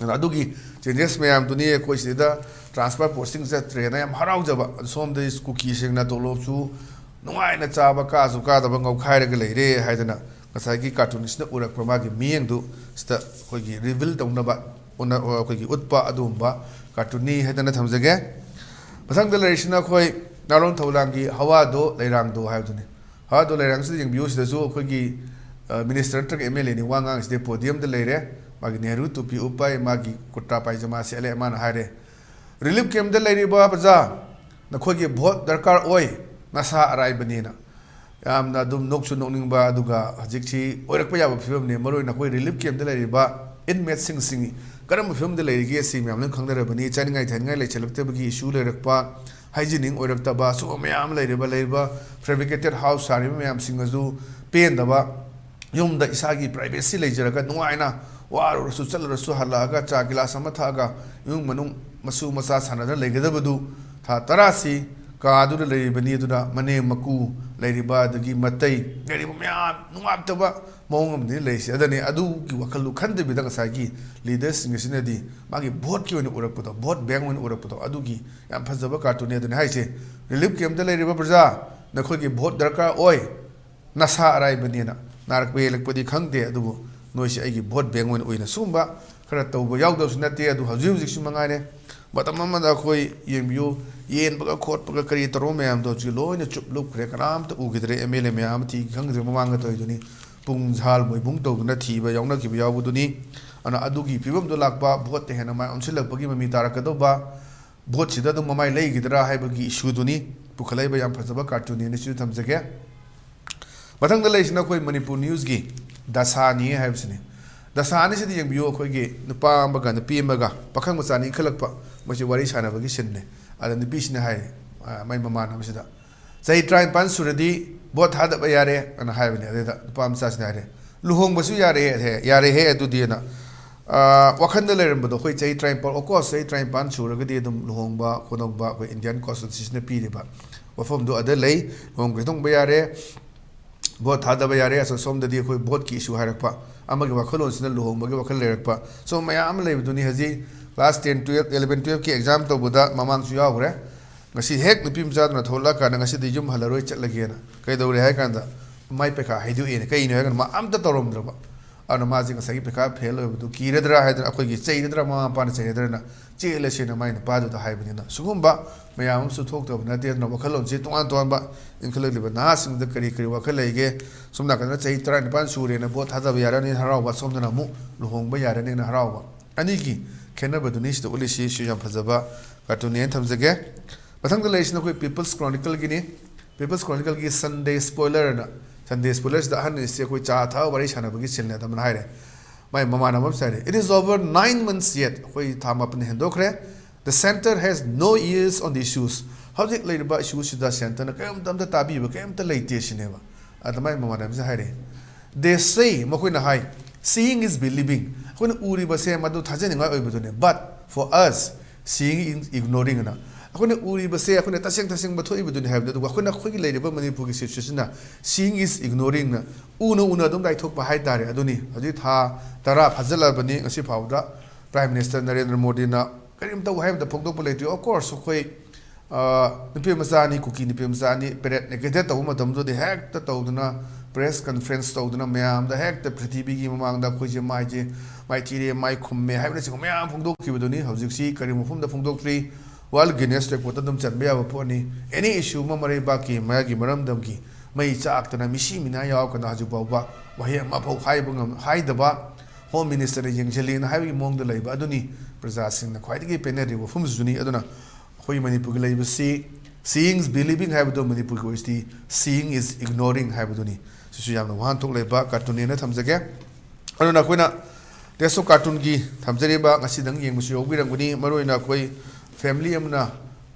ꯑꯗ ꯑꯗꯨꯒꯤ changes ꯃꯌꯥꯝꯗꯨꯅꯤ ꯑꯩꯈꯣꯏ ꯁꯤꯗ transfer posting ꯆꯠꯇ꯭ꯔꯦꯅ ꯌꯥꯝ ꯍꯔꯥꯎꯖꯕ꯫ ꯑꯗꯨ ꯁꯣꯝꯗ ꯀꯨꯀꯤꯁꯤꯡꯅ ꯇꯣꯂꯣꯞꯁꯨ ꯅꯨꯡꯉꯥꯏꯅ ꯆꯥꯕ, ꯀꯥꯁꯨ ꯀꯥꯗꯕ, ꯉꯧꯈꯥꯏꯔꯒ ꯂꯩꯔꯦ ꯍꯥꯏꯗꯅ ꯉꯁꯥꯏꯒꯤ cartoonꯁꯤꯅ ꯎꯔꯛꯄ ꯃꯥꯒꯤ ꯃꯤꯠꯌꯦꯡꯗꯨ ꯁꯤꯗ ꯑꯩꯈꯣꯏꯒꯤ reveal ꯇꯧꯅꯕ, ꯎꯅ-, ꯑꯩꯈꯣꯏꯒꯤ ꯎꯠꯄ ꯑꯗꯨꯒꯨꯝꯕ cartoonꯅꯤ ꯍꯥꯏꯗꯅ ꯊꯝꯖꯒꯦ꯫ ꯃꯊꯪꯗ ꯂꯩꯔꯤꯁꯤꯅ ꯑꯩꯈꯣꯏ ꯅꯥꯔꯣꯟ ꯊꯧꯂꯥꯡꯒꯤ ꯍꯋꯥꯗꯣ ꯂꯩꯔꯥꯡꯗꯣ ꯍꯥꯏꯕꯗꯨꯅꯤ꯫ ꯍꯋꯥꯗꯣ ꯂꯩꯔꯥꯡꯁꯤꯗ ꯌꯦꯡꯕꯤꯌꯨ, ꯁꯤꯗꯁꯨ ꯑꯩꯈꯣꯏꯒꯤ, ꯑ, minister ꯅꯠꯇ꯭ꯔꯒ MLAꯅꯤ ꯋꯥ ꯉꯥꯡꯉꯤꯁꯤꯗꯤ podiumꯗ ꯂꯩꯔꯦ꯫ ꯃꯥꯒꯤ ꯅꯦꯍꯔꯨ ꯇꯨꯄꯤ ꯎꯞꯄ, ꯃꯥꯒꯤ ꯀꯨꯔꯇꯥ ꯄꯥꯏꯖꯃꯥ ꯁꯦꯠꯂꯦ꯫ ꯃꯥꯅ ꯍꯥꯏꯔꯦ, "Relief campꯇ ꯂꯩꯔꯤꯕ ꯄ꯭ꯔꯖꯥ, ꯅꯈꯣꯏꯒꯤ vote ꯗꯔꯀꯥꯔ ꯑꯣꯏ, ꯅꯁꯥ ꯑꯔꯥꯏꯕꯅꯦꯅ"꯫ ꯌꯥꯝꯅ ꯑꯗꯨꯝ ꯅꯣꯛꯁꯨ ꯅꯣꯛꯅꯤꯡꯕ, ꯑꯗꯨꯒ ꯍꯧꯖꯤꯛꯁꯤ ꯑꯣꯏꯔꯛꯄ ꯌꯥꯕ ꯐꯤꯕꯝꯅꯤ꯫ ꯃꯔꯨꯑꯣꯏꯅ ꯑꯩꯈꯣꯏ relief campꯇ ꯂꯩꯔꯤꯕ inmateꯁꯤꯡꯁꯤ ꯀꯔꯝꯕ ꯐꯤꯕꯝꯗ ꯂꯩꯔꯤꯒꯦ, ꯁꯤ ꯃꯌꯥꯝ ꯂꯣꯏꯅ ꯈꯪꯅꯔꯕꯅꯤ꯫ ꯆꯥꯅꯤꯡꯉꯥꯏ ꯊꯛꯅꯤꯡꯉꯥꯏ ꯂꯩꯁꯜꯂꯛꯇꯕꯒꯤ issue ꯂꯩꯔꯛꯄ, hygienic ꯑꯣꯏꯔꯛꯇꯕ, ꯁꯤꯒꯨꯝꯕ ꯃꯌꯥꯝ ꯂꯩꯔꯤꯕ, ꯂꯩꯔꯤꯕ fabricated house ꯁꯥꯔꯤꯕ ꯃꯌꯥꯝꯁꯤꯡ ꯑꯗꯨ ꯄꯦꯟꯗꯕ, ꯌꯨꯝꯗ ꯏꯁꯥꯒꯤ privacy ꯂꯩꯖꯔꯒ ꯅꯨꯡꯉꯥꯏꯅ ꯋꯥꯔꯨꯔꯁꯨ ꯆꯠꯂꯨꯔꯁꯨ ꯍꯜꯂꯛꯑꯒ ꯆꯥ ꯒꯤꯂꯥꯁ ꯑꯃ ꯊꯛꯑꯒ ꯏꯃꯨꯡ ꯃꯅꯨꯡ ꯃꯁꯨ ꯃꯆꯥ ꯁꯥꯟꯅꯗꯅ ꯂꯩꯒꯗꯕꯗꯨ ꯊꯥ ꯇꯔꯥꯁꯤ ꯀꯥꯗꯨꯗ ꯂꯩꯔꯤꯕꯅꯤ꯫ ꯑꯗꯨꯅ ꯃꯅꯦꯝ ꯃꯀꯨ ꯂꯩꯔꯤꯕ, ꯑꯗꯒꯤ ꯃꯇꯩ ꯂꯩꯔꯤꯕ ꯃꯌꯥꯝ ꯅꯨꯡꯉꯥꯏꯇꯕ ꯃꯑꯣꯡ ꯑꯃꯗꯤ ꯂꯩꯔꯤꯁꯦ꯫ ꯑꯗꯨꯅꯤ ꯑꯗꯨꯒꯤ ꯋꯥꯈꯜꯗꯨ ꯈꯟꯗꯕꯤꯗ ꯉꯁꯥꯏꯒꯤ leaderꯁꯤꯡ ꯑꯁꯤꯅꯗꯤ ꯃꯥꯒꯤ voteꯀꯤ ꯑꯣꯏꯅ ꯎꯔꯛꯄꯗꯣ, vote bank ꯑꯣꯏꯅ ꯎꯔꯛꯄꯗꯣ, ꯑꯗꯨꯒꯤ ꯌꯥꯝ ꯐꯖꯕ cartoonꯅꯤ꯫ ꯑꯗꯨꯅ ꯍꯥꯏꯁꯦ, relief campꯇ ꯂꯩꯔꯤꯕ ꯄ꯭ꯔꯖꯥ, ꯅꯈꯣꯏꯒꯤ vote ꯗꯔꯀꯥꯔ ꯑꯣꯏ꯫ ꯅꯁꯥ ꯑꯔꯥꯏꯕꯅꯦꯅ, ꯅꯥꯔꯛꯄ ꯌꯦꯛꯂꯛꯄꯗꯤ ꯈꯪꯗꯦ, ꯑꯗꯨꯕꯨ ꯅꯣꯏꯁꯦ ꯑꯩꯒꯤ vote bank ꯑꯣꯏꯅ ꯎꯏꯅ ꯁꯤꯒꯨꯝꯕ ꯈꯔ ꯇꯧꯕ ꯌꯥꯎꯗꯕꯁꯨ ꯅꯠꯇꯦ꯫ ꯑꯗꯨ ꯍꯧꯖꯤꯛ ꯍꯧꯖꯤꯛꯁꯨ ꯃꯉꯥꯏꯔꯦ꯫ ꯃꯇꯝ ꯑꯃꯗ ꯑꯩꯈꯣꯏ ꯌꯦꯡꯕꯤꯌꯨ, ꯌꯦꯟꯕꯒ ꯈꯣꯠꯄꯒ ꯀꯔꯤ ꯇꯧꯔꯝꯕ ꯃꯌꯥꯝꯗꯣ ꯍꯧꯖꯤꯛ ꯂꯣꯏꯅ ꯆꯨꯞ ꯂꯨꯞꯈ꯭ꯔꯦ꯫ ꯀꯅꯥꯝꯇ ꯎꯈꯤꯗ꯭ꯔꯦ꯫ MLA ꯃꯌꯥꯝ ꯑꯃ ꯊꯤ ꯈꯪꯗ꯭ꯔꯦ꯫ ꯃꯃꯥꯡꯗ ꯇꯧꯔꯤꯗꯨꯅꯤ, ꯄꯨꯡ ꯖꯥꯜ ꯃꯣꯏꯕꯨꯡ ꯇꯧꯗꯨꯅ ꯊꯤꯕ ꯌꯥꯎꯅꯈꯤꯕ ꯌꯥꯎꯕꯗꯨꯅꯤ꯫ ꯑꯗꯨꯅ ꯑꯗꯨꯒꯤ ꯐꯤꯕꯝꯗꯣ ꯂꯥꯛꯄ, voteꯇ ꯍꯦꯟꯅ ꯃꯥꯏ ꯑꯣꯟꯁꯤꯜꯂꯛꯄꯒꯤ ꯃꯃꯤ ꯇꯥꯔꯛꯀꯗꯧꯕ, voteꯁꯤꯗ ꯑꯗꯨꯝ ꯃꯃꯥꯏ ꯂꯩꯈꯤꯗ꯭ꯔꯥ ꯍꯥꯏꯕꯒꯤ issueꯗꯨꯅꯤ ꯄꯨꯈꯠꯂꯛꯏꯕ꯫ ꯌꯥꯝ ꯐꯖꯕ cartoonꯅꯤ, ꯑꯅꯤꯁꯤꯁꯨ ꯊꯝꯖꯒꯦ꯫ ꯃꯊꯪꯗ ꯂꯩꯔꯤꯁꯤꯅ ꯑꯩꯈꯣꯏ ꯃꯅꯤꯄꯨꯔ newsꯀꯤ ꯗꯁꯥꯅꯤ ꯍꯥꯏꯕꯁꯤꯅꯤ꯫ ꯗꯁꯥ ꯑꯅꯤꯁꯤꯗ ꯌꯦꯡꯕꯤꯌꯨ, ꯑꯩꯈꯣꯏꯒꯤ ꯅꯨꯄꯥ ꯑꯃꯒ ꯅꯨꯄꯤ ꯑꯃꯒ, ꯄꯥꯈꯪ ꯃꯆꯥꯅꯤ ꯏꯟꯈꯠꯂꯛꯄ, ꯃꯣꯏꯁꯤ ꯋꯥꯔꯤ ꯁꯥꯟꯅꯕꯒꯤ sceneꯅꯤ꯫ ꯑꯗ ꯅꯨꯄꯤꯁꯤꯅ ꯍꯥꯏ, ꯑ, ꯃꯥꯏ ꯃꯃꯥꯟꯅꯕꯁꯤꯗ, "ꯆꯍꯤ ꯇꯔꯥꯅꯤꯄꯥꯟ ꯁꯨꯔꯗꯤ vote ꯊꯥꯗꯕ ꯌꯥꯔꯦ" ꯑꯅ ꯍꯥꯏꯕꯅꯦ꯫ ꯑꯗꯩꯗ ꯅꯨꯄꯥ ꯃꯆꯥꯁꯤꯅ ꯍꯥꯏꯔꯦ, "ꯂꯨꯍꯣꯡꯕꯁꯨ ꯌꯥꯔꯦ, ꯌꯥꯔꯦꯍꯦ ꯑꯗꯨꯗꯤ" ꯑꯅ꯫ ꯑ, ꯋꯥꯈꯜꯗ ꯂꯩꯔꯝꯕꯗꯣ, ꯑꯩꯈꯣꯏ ꯆꯍꯤ ꯇꯔꯥꯅꯤꯄꯥꯟ, of course, ꯆꯍꯤ ꯇꯔꯥꯅꯤꯄꯥꯟ ꯁꯨꯔꯒꯗꯤ ꯑꯗꯨꯝ ꯂꯨꯍꯣꯡꯕ ꯈꯣꯠꯇꯣꯡꯕ, ꯑꯩꯈꯣꯏ Indian Constitutionꯅ ꯄꯤꯔꯤꯕ ꯋꯥꯐꯝꯗꯣ ꯑꯗ ꯂꯩ꯫ ꯂꯨꯍꯣꯡ ꯀꯩꯗꯣꯡꯕ ꯌꯥꯔꯦ, vote ꯊꯥꯗꯕ ꯌꯥꯔꯦ꯫ ꯑꯁꯣꯝ ꯁꯣꯝꯗꯗꯤ ꯑꯩꯈꯣꯏ voteꯀꯤ issue ꯍꯥꯏꯔꯛꯄ, ꯑꯃꯒꯤ ꯋꯥꯈꯜꯂꯣꯟꯁꯤꯅ ꯂꯨꯍꯣꯡꯕꯒꯤ ꯋꯥꯈꯜ ꯂꯩꯔꯛꯄ, ꯁꯨꯝ ꯃꯌꯥꯝ ꯑꯃ ꯂꯩꯕꯗꯨꯅꯤ꯫ ꯍꯧꯖꯤꯛ class ten, twelve, eleven, twelveꯀꯤ exam ꯇꯧꯕꯗ ꯃꯃꯥꯡꯁꯨ ꯌꯥꯎꯈ꯭ꯔꯦ꯫ ꯉꯁꯤ ꯍꯦꯛ ꯅꯨꯄꯤ ꯃꯆꯥꯗꯨꯅ ꯊꯣꯛꯂꯛꯑꯀꯥꯟꯗ, "ꯉꯁꯤꯗꯤ ꯌꯨꯝ ꯍꯜꯂꯔꯣꯏ, ꯆꯠꯂꯒꯦꯅ"꯫ ꯀꯩꯗꯧꯔꯦ ꯍꯥꯏ ꯀꯥꯟꯗ, ꯃꯥꯏ ꯄꯩꯈꯥ ꯍꯥꯏꯗꯣꯛꯑꯦꯅ꯫ ꯀꯩꯅꯣ ꯍꯥꯏ ꯀꯥꯟꯗ, ꯃꯥ ꯑꯝꯇ ꯇꯧꯔꯝꯗ꯭ꯔꯕ꯫ ꯑꯗꯨꯅ ꯃꯥꯁꯦ ꯉꯁꯥꯏꯒꯤ ꯄꯩꯈꯥ fail ꯑꯣꯏꯕꯗꯨ ꯀꯤꯔꯗ꯭ꯔꯥ ꯍꯥꯏꯗꯅ, ꯑꯩꯈꯣꯏꯒꯤ ꯆꯩꯔꯗ꯭ꯔꯥ, ꯃꯃꯥ ꯃꯄꯥꯅ ꯆꯩꯔꯗ꯭ꯔꯥꯅ ꯆꯦꯜꯂꯁꯦꯅ ꯃꯥꯏ ꯅꯨꯄꯥꯗꯨꯗ ꯍꯥꯏꯕꯅꯤꯅ, ꯁꯤꯒꯨꯝꯕ ꯃꯌꯥꯝ ꯑꯃꯁꯨ ꯊꯣꯛꯇꯕ ꯅꯠꯇꯦ꯫ ꯑꯗꯨꯅ ꯋꯥꯈꯜꯂꯣꯟꯁꯦ ꯇꯣꯉꯥꯟ ꯇꯣꯉꯥꯟꯕ, ꯏꯟꯈꯠꯂꯛꯂꯤꯕ ꯅꯍꯥꯁꯤꯡꯗ ꯀꯔꯤ ꯀꯔꯤ ꯋꯥꯈꯜ ꯂꯩꯒꯦ? ꯁꯣꯝ ꯅꯥꯀꯟꯗ ꯆꯍꯤ ꯇꯔꯥꯅꯤꯄꯥꯟ ꯁꯨꯔꯦꯅ vote ꯊꯥꯗꯕ ꯌꯥꯔꯅꯤꯅ ꯍꯔꯥꯎꯕ, ꯁꯣꯝꯗꯅ ꯑꯃꯨꯛ ꯂꯨꯍꯣꯡꯕ ꯌꯥꯔꯅꯤꯅ ꯍꯔꯥꯎꯕ꯫ ꯑꯅꯤꯒꯤ ꯈꯦꯠꯅꯕꯗꯨꯅꯤ ꯁꯤꯗ ꯎꯠꯂꯤꯁꯤ꯫ ꯁꯤ ꯌꯥꯝ ꯐꯖꯕ cartoonꯅꯦꯅ ꯊꯝꯖꯒꯦ꯫ ꯃꯊꯪꯗ ꯂꯩꯔꯤꯁꯤꯅ ꯑꯩꯈꯣꯏ People's Chronicleꯒꯤꯅꯤ꯫ People's Chronicleꯒꯤ Sunday Spoiler ꯑꯅ, Sunday Spoilerꯁꯤꯗ ꯑꯍꯟ ꯑꯅꯤꯁꯤ ꯑꯩꯈꯣꯏ ꯆꯥ ꯊꯛꯑ ꯋꯥꯔꯤ ꯁꯥꯟꯅꯕꯒꯤ sceneꯅꯦ꯫ ꯑꯗꯨꯃꯥꯏꯅ ꯍꯥꯏꯔꯦ, ꯃꯥꯏ ꯃꯃꯥꯟꯅꯕ ꯑꯃꯁꯨ ꯍꯥꯏꯔꯦ, "It is over nine months yet." ꯑꯩꯈꯣꯏ ꯊꯥ ꯃꯥꯄꯟ ꯍꯦꯟꯗꯣꯛꯈ꯭ꯔꯦ꯫ "The centre has no ears on the issues." ꯍꯧꯖꯤꯛ ꯂꯩꯔꯤꯕ issueꯁꯤꯗ centreꯅ ꯀꯔꯤꯝꯇ ꯑꯝꯇ ꯇꯥꯕꯤꯕ ꯀꯔꯤꯝꯇ ꯂꯩꯇꯦ ꯁꯤꯅꯦꯕ꯫ ꯑꯗ ꯃꯥꯏ ꯃꯃꯥꯟꯅꯕꯁꯤꯅ ꯍꯥꯏꯔꯦ, They say, ꯃꯈꯣꯏꯅ ꯍꯥꯏ, "Seeing is believing." ꯑꯩꯈꯣꯏꯅ ꯎꯔꯤꯕꯁꯦ ꯃꯗꯨ ꯊꯥꯖꯅꯤꯡꯉꯥꯏ ꯑꯣꯏꯕꯗꯨꯅꯤ, "But for us, seeing is ignoring" ꯑꯅ꯫ ꯑꯩꯈꯣꯏꯅ ꯎꯔꯤꯕꯁꯦ ꯑꯩꯈꯣꯏꯅ ꯇꯁꯦꯡ ꯇꯁꯦꯡꯕ ꯊꯣꯛꯏꯕꯗꯨꯅꯤ ꯍꯥꯏꯕꯗꯨ, ꯑꯗꯨꯒ ꯑꯩꯈꯣꯏꯅ, ꯑꯩꯈꯣꯏꯒꯤ ꯂꯩꯔꯤꯕ ꯃꯅꯤꯄꯨꯔꯒꯤ situation ꯅ "Seeing is ignoring" ꯅ, ꯎꯅ ꯎꯅ ꯑꯗꯨꯝ ꯂꯥꯏꯊꯣꯛꯄ ꯍꯥꯏ ꯇꯥꯔꯦ꯫ ꯑꯗꯨꯅꯤ ꯍꯧꯖꯤꯛ ꯊꯥ ꯇꯔꯥ ꯐꯥꯖꯤꯜꯂꯛꯑꯕꯅꯤ, ꯉꯁꯤ ꯐꯥꯎꯕꯗ Prime Minister ꯅꯔꯦꯟꯗ꯭ꯔ ꯃꯣꯗꯤꯅ ꯀꯔꯤꯝꯇ ꯋꯥꯍꯩ ꯑꯃꯇ ꯐꯣꯡꯗꯣꯛꯄ ꯂꯩꯇ꯭ꯔꯤ꯫ Of course, ꯑꯩꯈꯣꯏ, ꯑ, ꯅꯨꯄꯤ ꯃꯆꯥ ꯑꯅꯤ, ꯀꯨꯀꯤ ꯅꯨꯄꯤ ꯃꯆꯥ ꯑꯅꯤ, parade naked ꯇꯧꯕ ꯃꯇꯝꯗꯨꯗꯤ ꯍꯦꯛꯇ ꯇꯧꯗꯅ, press conference ꯇꯧꯗꯅ, ꯃꯌꯥꯝꯗ ꯍꯦꯛꯇ ꯄ꯭ꯔꯤꯊꯤꯕꯤꯒꯤ ꯃꯃꯥꯡꯗ ꯑꯩꯈꯣꯏꯁꯦ ꯃꯥꯏꯁꯦ ꯃꯥꯏꯊꯤꯔꯦ, ꯃꯥꯏ ꯈꯨꯝꯃꯦ ꯍꯥꯏꯕꯅꯆꯤꯡꯕ ꯃꯌꯥꯝ ꯐꯣꯡꯗꯣꯛꯈꯤꯕꯗꯨꯅꯤ꯫ ꯍꯧꯖꯤꯛꯁꯤ ꯀꯔꯤ ꯃꯐꯝꯗ ꯐꯣꯡꯗꯣꯛꯇ꯭ꯔꯤ? World Guinness Record ꯇ ꯑꯗꯨꯝ ꯆꯟꯕ ꯌꯥꯕ ꯄꯣꯠꯅꯤ꯫ Any issue ꯑꯃ ꯃꯔꯩꯕꯥꯛꯀꯤ ꯃꯥꯒꯤ ꯃꯔꯝꯗꯝꯒꯤ ꯃꯩ ꯆꯥꯛꯇꯅ ꯃꯤꯁꯤ ꯃꯤꯅꯥ ꯌꯥꯎꯔꯀꯥꯟꯗ ꯍꯧꯖꯤꯛ ꯐꯥꯎꯕ ꯋꯥꯍꯩ ꯑꯃꯐꯥꯎ ꯍꯥꯏꯕ ꯉꯝ-, ꯍꯥꯏꯗꯕ, Home Minister ꯅ ꯌꯦꯡꯁꯤꯜꯂꯤꯅ ꯍꯥꯏꯕꯒꯤ ꯃꯑꯣꯡꯗ ꯂꯩꯕ ꯑꯗꯨꯅꯤ ꯄ꯭ꯔꯖꯥꯁꯤꯡꯅ ꯈ꯭ꯋꯥꯏꯗꯒꯤ ꯄꯦꯟꯅꯔꯤꯕ ꯋꯥꯐꯝꯁꯤꯁꯨꯅꯤ꯫ ꯑꯗꯨꯅ ꯑꯩꯈꯣꯏ ꯃꯅꯤꯄꯨꯔꯒꯤ ꯂꯩꯕꯁꯤ "Seeing is believing" ꯍꯥꯏꯕꯗꯣ ꯃꯅꯤꯄꯨꯔꯒꯤ ꯑꯣꯏꯁꯤꯗꯤ "Seeing is ignoring" ꯍꯥꯏꯕꯗꯨꯅꯤ꯫ ꯁꯤꯁꯨ ꯌꯥꯝꯅ ꯋꯥꯍꯟꯊꯣꯛ ꯂꯩꯕ cartoon ꯅꯦꯅ ꯊꯝꯖꯒꯦ꯫ ꯑꯗꯨꯅ ꯑꯩꯈꯣꯏꯅ Taste of Cartoon ꯒꯤ ꯊꯝꯖꯔꯤꯕ ꯉꯁꯤꯗꯪ ꯌꯦꯡꯕꯁꯨ ꯌꯥꯎꯕꯤꯔꯝꯒꯅꯤ꯫ ꯃꯔꯨꯑꯣꯏꯅ ꯑꯩꯈꯣꯏ family ꯑꯃꯅ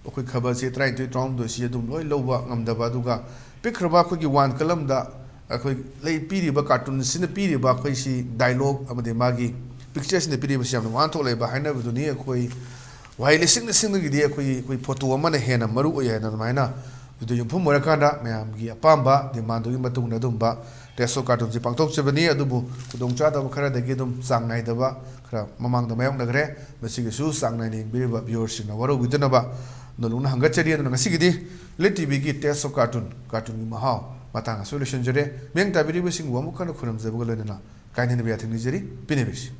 ꯑꯩꯈꯣꯏ ꯈꯕꯔꯁꯦ ꯇꯔꯥꯅꯤꯊꯣꯏ, ꯇꯔꯥꯍꯨꯝꯗꯣꯏꯁꯤ ꯑꯗꯨꯝ ꯂꯣꯏ ꯂꯧꯕ ꯉꯝꯗꯕ, ꯑꯗꯨꯒ ꯄꯤꯛꯈ꯭ꯔꯕ ꯑꯩꯈꯣꯏꯒꯤ ꯋꯥꯟ ꯀꯂꯝꯗ ꯑꯩꯈꯣꯏ ꯂꯩ ꯄꯤꯔꯤꯕ cartoon ꯁꯤꯅ ꯄꯤꯔꯤꯕ ꯑꯩꯈꯣꯏ ꯁꯤ dialogue ꯑꯃꯗꯤ ꯃꯥꯒꯤ picture ꯁꯤꯅ ꯄꯤꯔꯤꯕꯁꯤ ꯌꯥꯝꯅ ꯋꯥꯍꯟꯊꯣꯛ ꯂꯩꯕ ꯍꯥꯏꯅꯕꯗꯨꯅꯤ꯫ ꯑꯩꯈꯣꯏ ꯋꯥꯍꯩ ꯂꯤꯁꯤꯡ ꯂꯤꯁꯤꯡꯗꯒꯤꯗꯤ ꯑꯩꯈꯣꯏꯒꯤ, ꯑꯩꯈꯣꯏ photo ꯑꯃꯅ ꯍꯦꯟꯅ ꯃꯔꯨ ꯑꯣꯏ ꯍꯥꯏꯅ ꯑꯗꯨꯃꯥꯏꯅ ꯑꯗꯨꯗ ꯌꯨꯝꯐꯝ ꯑꯣꯏꯔꯀꯥꯟꯗ ꯃꯌꯥꯝꯒꯤ ꯑꯄꯥꯝꯕ demand ꯗꯨꯒꯤ ꯃꯇꯨꯡ ꯏꯟꯅ ꯑꯗꯨꯝꯕ Taste of Cartoon ꯁꯤ ꯄꯥꯡꯊꯣꯛꯆꯕꯅꯤ꯫ ꯑꯗꯨꯕꯨ ꯈꯨꯗꯣꯡꯆꯥꯗꯕ ꯈꯔꯗꯒꯤ ꯑꯗꯨꯝ ꯆꯥꯡ ꯅꯥꯏꯗꯕ ꯈꯔ ꯃꯃꯥꯡꯗ ꯃꯥꯌꯣꯛꯅꯈ꯭ꯔꯦ꯫ ꯃꯁꯤꯒꯤꯁꯨ ꯆꯥꯡ ꯅꯥꯏꯅ ꯌꯦꯡꯕꯤꯔꯤꯕ viewer ꯁꯤꯡꯅ ꯋꯥꯔꯧꯕꯤꯗꯅꯕ ꯅꯣꯜꯂꯨꯛꯅ ꯍꯪꯒꯠꯆꯔꯤ꯫ ꯑꯗꯨꯅ ꯉꯁꯤꯒꯤꯗꯤ Elite TV ꯒꯤ Taste of Cartoon, cartoon ꯒꯤ ꯃꯍꯥꯎ ꯃꯇꯥꯡ ꯑꯁꯤꯗ ꯂꯣꯏꯁꯤꯟꯖꯔꯦ꯫ ꯃꯤꯠꯌꯦꯡ ꯇꯥꯕꯤꯔꯤꯕꯁꯤꯡꯕꯨ ꯑꯃꯨꯛ ꯍꯟꯅ ꯈꯨꯔꯨꯝꯖꯕꯒ ꯂꯣꯏꯅꯅ ꯀꯥꯏꯅꯅꯕ ꯌꯥꯊꯪ ꯅꯤꯖꯔꯤ꯫ ꯄꯤꯅꯕꯤꯔꯁꯤ꯫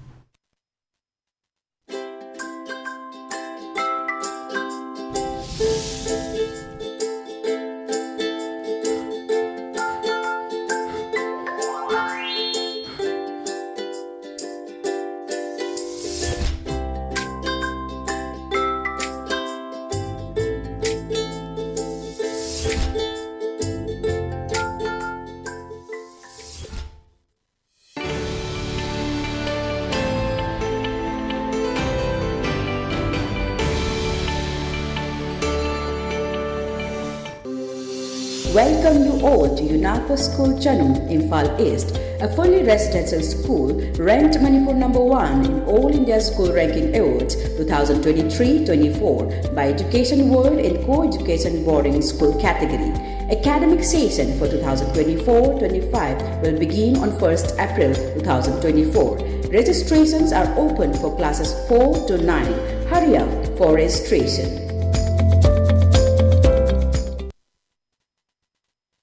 Welcome you all to UNACO School Chanung, Imphal East, A fully residential school ranked Manipur number one in All India School Ranking Awards twenty twenty-three twenty-four by Education World and Co-Education Boarding School category. Academic session for twenty twenty-four twenty-five will begin on first April twenty twenty-four. Registrations are open for classes four to nine. Hurry up for registration.